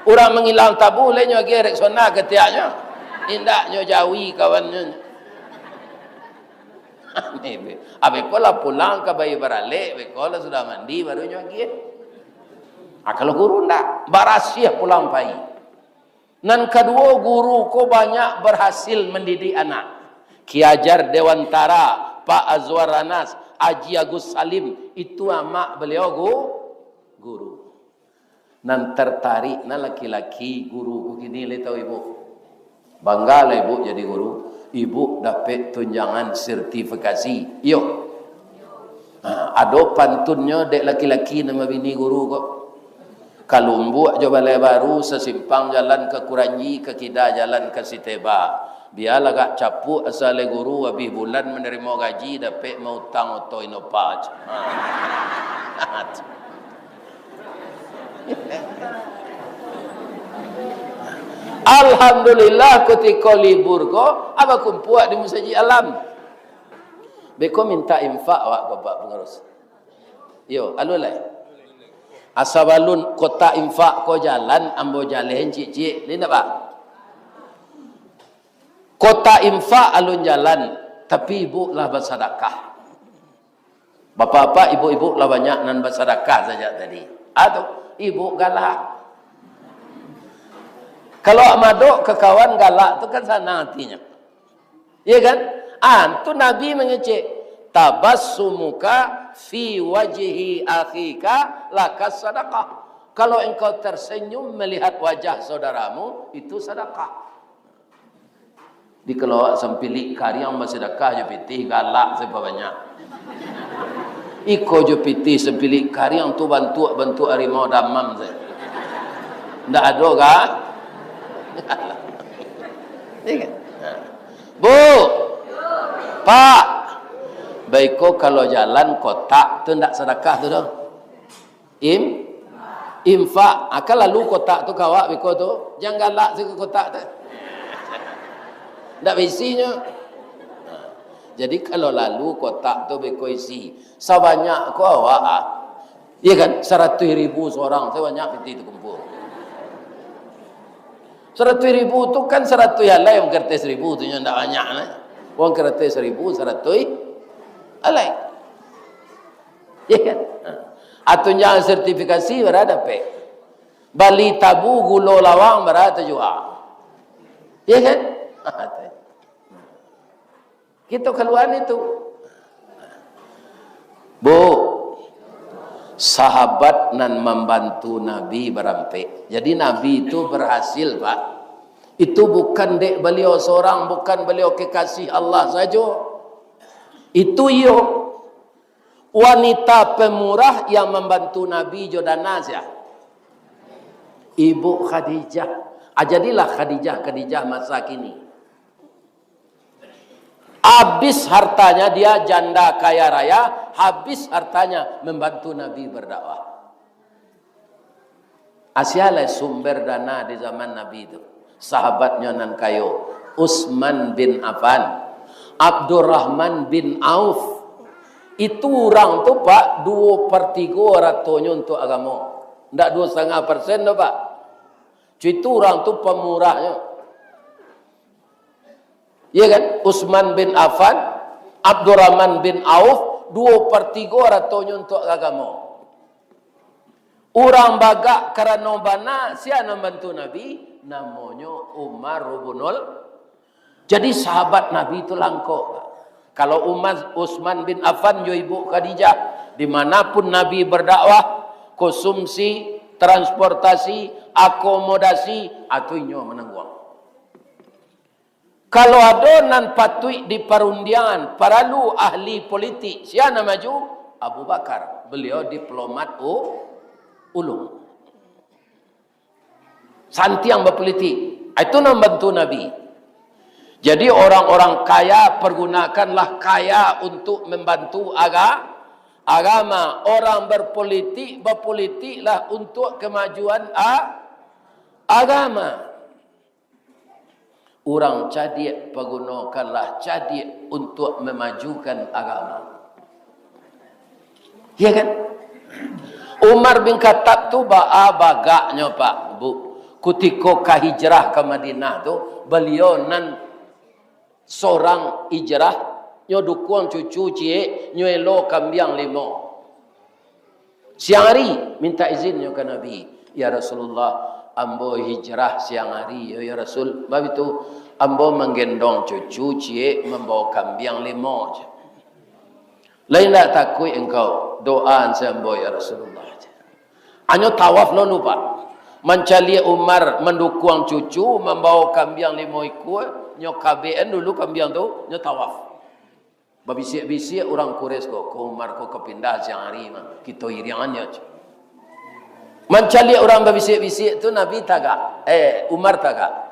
Urang mangilang tabu, lai nyo agiah Rexona katiaknyo. Indak nyo jawi kawannyo. Abih ko lah pulang ka bai baralek, abih ko lah sudah mandi, baru nyo agiah. Ah, kalau guru ndak, barasiah pulang pai. Nan kaduo, guru ko banyak barhasil mandidik anak. Ki Ajar Dewantara, Pak Azwar Anas, Aji Agus Salim, itu amak baliau gu-, guru. Nan tartarik nan laki-laki guru ko kini lai tau ibu. Banggalah ibu jadi guru. Ibu dapek tunjangan sertifikasi. Iyo. Ha, ado pantunnyo dek laki-laki nan mambini guru ko. Ka Lumbuk jo Balai Baru, sasimpang jalan ka Kuranji, ka kida jalan ka Siteba. Bialah agak capuak, asa lai guru, abih bulan manarimo gaji, dapek mautang oto Innova. Ha. Alhamdulillah, kutiko libur ko, bakumpuak di Masajik Alam. Beko mintak infak awak ko, Pak Pangurus. Yo, alun lai. Asa balun kotak infak ko jalan, ambo jaleh ciek-ciek. Lai ndak, Pak? Kotak infak alun jalan, tapi ibu lah basadakah. Bapak-bapak, ibu-ibu lah banyak nan basadakah sajak tadi. Ah, tu, ibu galak. Kalau madok ka kawan galak tu kan sanang atinyo. Iya kan? Ah, tu Nabi mangecek, "Tabassumuka fi wajhi akhika laka sadaqah." Kalau engkau tersenyum melihat wajah saudaramu, itu sadakah. Dikalo awak sampilik kariang basadakah jo pitih, galak sabanyak. Iko jo pitih sampilik kariang tu bantuak-bantuak harimau damam sajo. Ndak ado ka? Iya kan? Bu, Pak, baiko kalau jalan kotak tu ndak sadakah tu doh. Im-, infak. Ah, kan lalu kotak tu ka awak beko tu. Jan galak siko kotak tu. Ndak baisinyo. Jadi, kalau lalu kotak tu beko isi, sabanyak ko awak, ah. Iya kan? Saratuih ribu surang, sabanyak pitih takumpua. Saratuih ribu tu kan saratuih alai, uang kertas saribu tu nyo ndak banyak, nah. Uang kertas saribu, saratuih alai. Iya kan? Ha. Atun jan sertifikasi bara dapek. Bali tabu gulo lawang bara tajua. Iya kan? Kito kaluan itu. Bu, sahabat nan mambantu Nabi barampek. Jadi Nabi itu berhasil, Pak. Itu bukan dek baliau sorang, bukan baliau kekasih Allah sajo. Itu iyo. Wanita pemurah yang mambantu Nabi jo dana sia? Ibu Khadijah. Ah, jadilah Khadijah, Khadijah masa kini. Habis hartanya dia, janda kaya raya, habis hartanya membantu Nabi berdakwah. Asia lai sumber dana di zaman Nabi tu. Sahabatnyo nan kayo, Utsman bin Affan, Abdurrahman bin Auf. Itu urang tu, Pak, duo per tigo aratonyo untuk agamo. Ndak duo satangah persen doh, Pak. Itu urang tu pamurahnyo. Iya kan? Utsman bin Affan, Abdurrahman bin Auf, duo per tigo aratonyo untuk agamo. Urang bagak karano bana, sia nan bantu Nabi? Namonyo Umar rubunul. Jadi sahabat Nabi tu langkok. Kalau Umar, Utsman bin Affan jo Ibu Khadijah, di mana pun Nabi berdakwah, konsumsi, transportasi, akomodasi, ah, tu inyo manangguang. Kalau ado nan patuik di parundiangan, paralu ahli politik, sia nan maju? Abu Bakar. Beliau diplomat u-, ulung. Santiang bapolitik. Itu nan bantu Nabi. Jadi, orang-orang kaya, pergunakanlah kaya untuk membantu aga-, agama. Orang berpolitik, bapolitiklah untuk kemajuan a-, agama. Urang cadiak, pagunokanlah cadiak untuak mamajukan agama. Iya kan? Umar bin Khattab tu baa bagaknyo, Pak, Bu. Kutiko ka hijrah ka Madinah tu, baliau nan sorang hijrah, nyo dukuang cucu ciek, nyo elo kambiang limo. Siang ari, mintak izin nyo ka Nabi, "Ya Rasulullah, ambo hijrah siang ari yo, ya Rasul. Baitu, ambo manggendong cucu ciek, mambao kambiang limo," jar. "Lai indak takuik engkau, doaan se ambo, ya Rasulullah," jar. Anyo tawaf lo nu, Pak. Mancaliak Umar mandukuang cucu, mambao kambiang limo ikua, nyo kabekan dulu kambiang tu, nyo tawaf. Babisiak-bisiak urang Quraisy ko, "Ko Umar ko ka pindah siang ari mah, kito iriangan nyo," cek. Mancaliak urang babisiak-bisiak tu, Nabi tagak, eh, Umar tagak.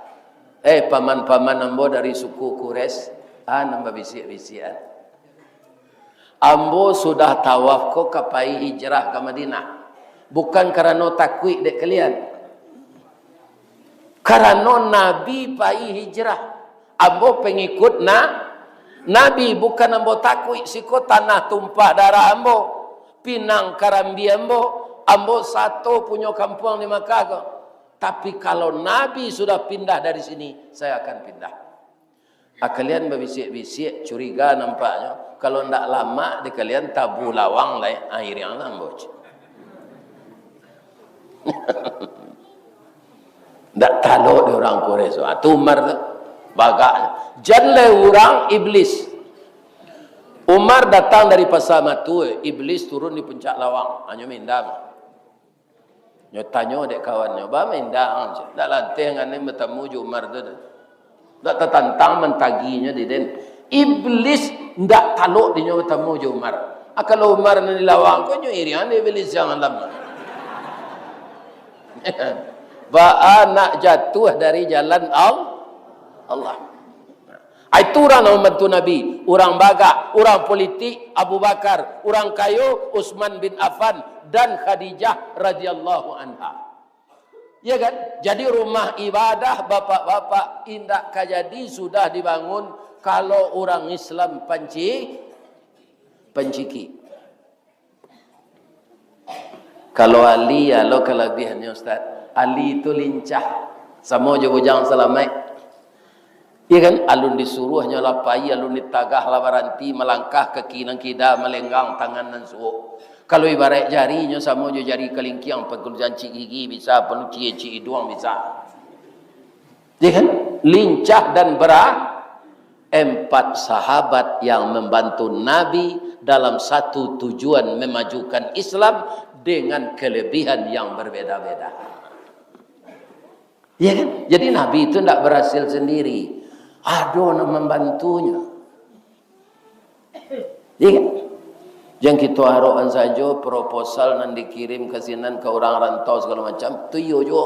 "Eh, paman-paman ambo dari suku Quraisy, ah, nan babisiak-bisiak. Ambo sudah tawaf ko ka pai hijrah ka Madinah. Bukan karano takuik dek kalian." Karano Nabi pai hijrah. Ambo pengikut na-, Nabi, bukan ambo takuik siko tanah tumpah darah ambo, pinang karambia ambo, ambo sato punyo kampuang di Makkah ko. Tapi kalau Nabi sudah pindah dari sini, saya akan pindah. Ah, kalian babisiak-bisiak, curiga nampaknyo. Kalau ndak lamak di kalian tabu lawang lai, ah, iriang lah ambo, cek. Ndak talok di urang Quraisy tu. Ah, tu Umar tu. Bagak. Jan lai urang iblis. Umar datang dari Pasa Matua, iblis turun di Puncak Lawang. Hanyo mindam. Nyo tanyo dek kawannyo, "Ba mindang?" cek. "Ndak lanteh ngani batamu jo Umar tu doh. Ndak tatantang mantagihnyo di den. Iblis ndak talok dinyo batamu jo Umar. Ah, kalau Umar nan di lawang ko, nyo iriang di iblis jan alam." Baa nak jatuah dari jalan Al-, Allah. Ah, itu urang nan mambantu Nabi, urang bagak, urang politik, Abu Bakar, urang kayo, Utsman bin Affan, dan Khadijah radhiyallahu anha. Ya kan? Jadi rumah ibadah bapak-bapak indak ka jadi sudah dibangun kalau urang Islam panci-, panciki. Kalau Ali, ya lo kalabiahannyo, Ustaz. Ali tu lincah. Samo jo Bujang Salamaik. Iya kan? Alun disuruah nyo lah pai, alun ditagah lah baranti, malangkah kaki nan kida, malenggang tangan nan suok. Kalau ibaraik jari, nyo samo jo jari kalingkiang, panucik gigi bisa, panucik iduang bisa. Ya kan? Lincah dan berah-, empat sahabat yang membantu Nabi dalam satu tujuan memajukan Islam dengan kelebihan yang berbeda-beda. Ya kan? Jadi Nabi itu ndak berhasil sendiri. Ado nan mambantunyo. Iya kan? Jan kito arokan sajo proposal nan dikirim ka sinan ka urang rantau sagalo macam, tu iyo juo.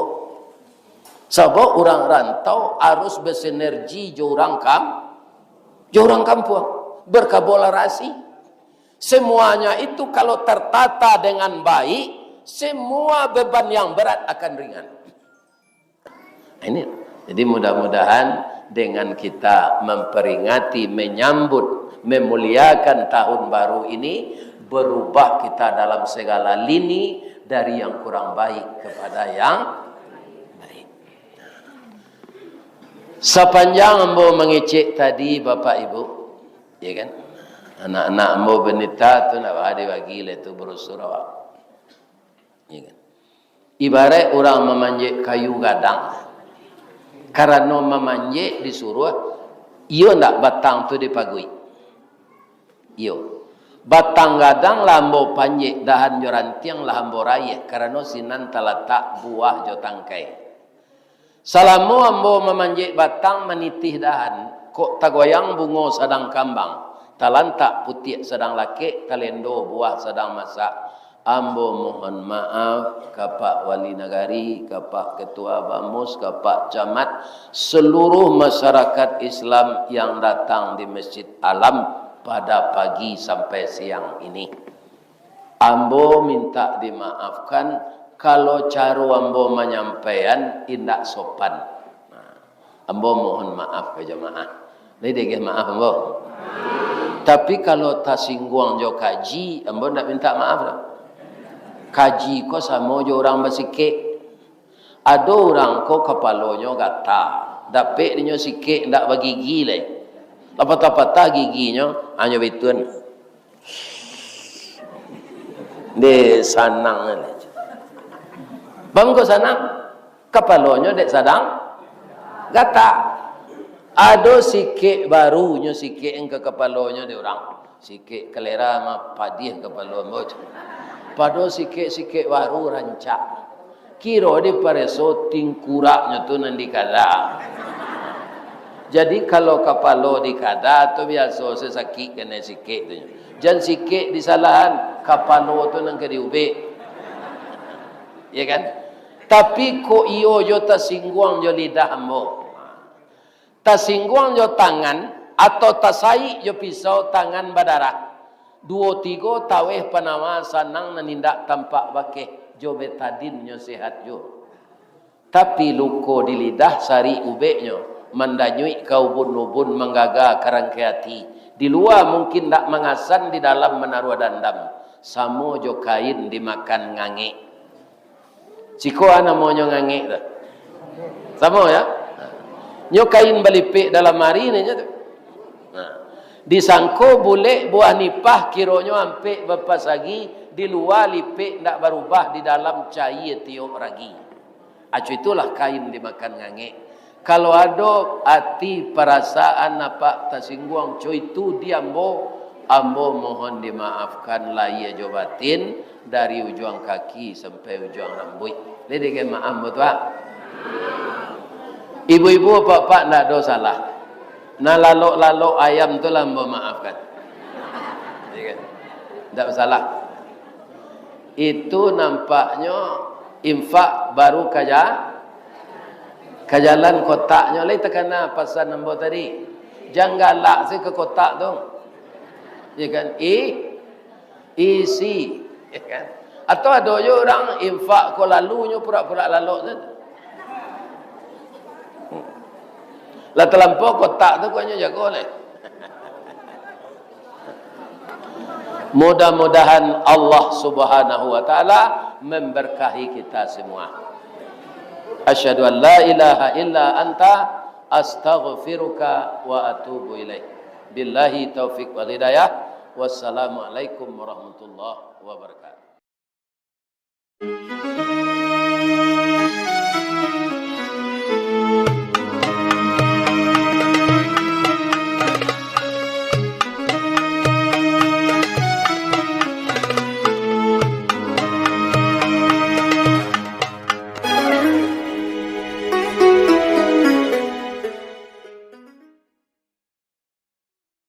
Sabab urang rantau harus basinergi jo urang kam-, jo urang kampuang, berkolaborasi. Semuanya itu kalau tertata dengan baik, semua beban yang berat akan ringan. Ini. Jadi, mudah-mudahan dengan kita memperingati, menyambut, memuliakan tahun baru ini, berubah kita dalam segala lini dari yang kurang baik kepada yang baik. Sapanjang ambo mangecek tadi, Bapak Ibu, ya kan? Anak-anak ambo banita tu ndak baa dibagi lah tu brosur awak. Ya kan? Ibaraik urang mamanjek kayu gadang. Karano mamanjek disuruah, iyo ndak batang tu dipaguik? Iyo. Batang gadang lah ambo panjek, dahan jo rantiang lah ambo raiah, karano sinan talatak buah jo tangkai. Salamo ambo mamanjek batang, manitih dahan, kok tagoyang bungo sadang kambang, talantak putiak sadang lakek, talendo buah sadang masak, ambo mohon maaf ka Pak Wali Nagari, ka Pak Ketua Bamus, ka Pak Camat, seluruh masyarakat Islam yang datang di Masjid Alam pada pagi sampai siang ini. Ambo mintak dimaafkan, kalau caro ambo manyampaian indak sopan. Nah, ambo mohon maaf ka jamaah. Lai dageh maaf ambo. Tapi, kalau tasingguang jo kaji, ambo ndak mintak maaf doh. Kaji ko samo jo urang basikek. Ado urang ko kapalonyo gata, dapek dinyo sikek ndak bagigi lai. Lah patah-patah giginyo, hanyo baituan. Dek sanang. Bangko sanang, kapalonyo dek sadang gata. Ado sikek baru nyo sikek ka kapalonyo dek urang. Sikek kalera mah padiah kapalo ambo. Pado sikek-sikek baru rancak. Kiro dipareso tingkuraknyo tu nan dikada. Jadi, kalau kapalo dikada tu biaso se sakik kanai sikek tu nyo. Jan sikek disalahan, kapalo tu nan ka diubek. Ya kan? Tapi kok iyo jo tasingguang jo lidah ambo. Tasingguang jo tangan, atau tasaik jo pisau, tangan badarah. Duo tigo taweh panawa sanang nan indak tampak bakeh, jo betadin nyo sehat juo. Tapi luko di lidah sarik ubeknyo, mandanyuik ka ubun-ubun, manggaga ka rangkai ati. Di lua mungkin ndak mangasan, di dalam manaruah dandam. Samo jo kain dimakan ngangek. Siko a namonyo ngangek tu. Samo, ya? Nyo kain balipek dalam ari nyo tu. Nah, disangko bulek buah nipah, kironyo ampek bapasagi, di lua lipek ndak barubah, di dalam caia tiok ragi. Acu itulah kain dimakan ngangek. Kalau ado ati parasaan apak tasingguang co itu di ambo, ambo mohon dimaafkan lahia jo batin, dari ujuang kaki sampai ujuang rambuik. Lai dageh maaf ambo tu, ah. Ibu-ibu, apak-apak, ndak ado salah. Nan lalok-lalok ayam tu lah ambo maafkan. Ya kan? Ndak basalah. Itu nampaknyo infak baru ka ja-, ka jalan kotaknyo lai takana pasan ambo tadi. Jan galak se ka kotak tu. Ya kan? I-, isi. Ya kan? Atau ado jo urang infak ko lalu nyo pura-pura lalok tu. Lah talampau kotak tu, ko nyo jago lai. Mudah-mudahan Allah Subhanahu wa Ta'ala memberkahi kita semua. Asyhadu an la ilaha illa anta, astaghfiruka wa atubu ilaik. Billahi taufik wal hidayah. Wassalamualaikum warahmatullahi wabarakatuh.